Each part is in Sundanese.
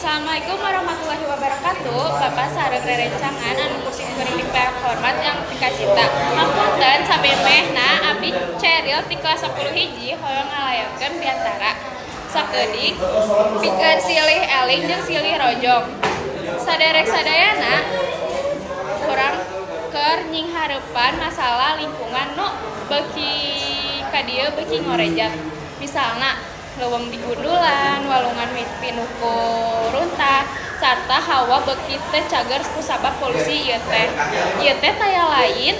Assalamualaikum warahmatullahi wabarakatuh. Bapak sareng rerencangan anu ku sim kuring dipihormat yang pikacinta. Hapunten samemehna, abdi Ceril ti kelas 10 hiji hoyong ngalayorkeun biantara sakedik pikeun silih eling jeung silih rojong. Saderek sadayana, urang keur nyinghareupan masalah lingkungan nu beuki ka dieu beuki ngorejat. Misalna leuweung digundulan, walungan pinuh ku runtah, sarta hawa beuki teu cager kusabab polusi ieu teh. Ieu teh taya lain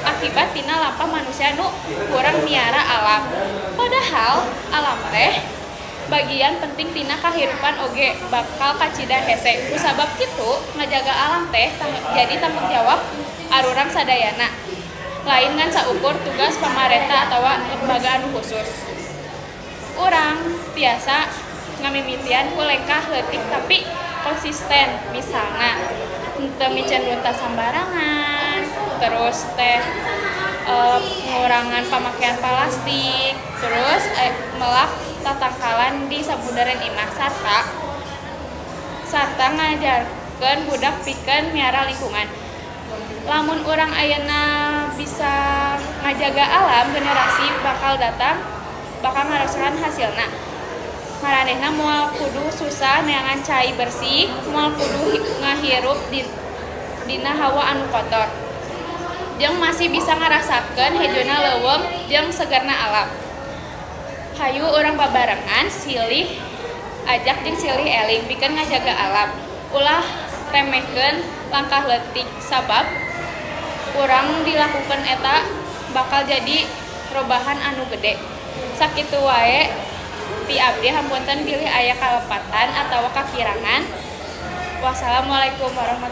akibat tina lampah manusia nu kurang miara alam. Padahal alam teh bagian penting tina kahirupan oge bakal kacida hese. Kusabab kitu, ngajaga alam teh jadi tanggung jawab arurang sadayana. Lain ngan saukur tugas pamarentah atawa lembaga anu khusus. Urang tiasa ngamimitian ku lengkah leutik tapi konsisten, misalna henteu miceun runtah sambarangan, terus teh pengurangan pamakaian plastik, terus melak tatangkalan di sabudeureun imah, sarta sarta ngajarkeun budak pikeun miara lingkungan. Lamun urang ayeuna bisa ngajaga alam, generasi bakal datang bakal ngarasakeun hasilna. Maranehna moal kudu susah neangan cai bersih, moal kudu ngahirup dina hawa anu kotor, jeung masih bisa ngarasakeun hejona leuweung jeung segerna alam. Hayu urang babarengan silih ajak jeung silih eling pikeun ngajaga alam. Ulah remehkeun langkah leutik, sabab urang dilakukeun eta bakal jadi robahan anu gede. Sakitu wae ti abdi, hapunten bilih aya kalepatan atawa kakirangan. Wassalamualaikum warahmatullahi.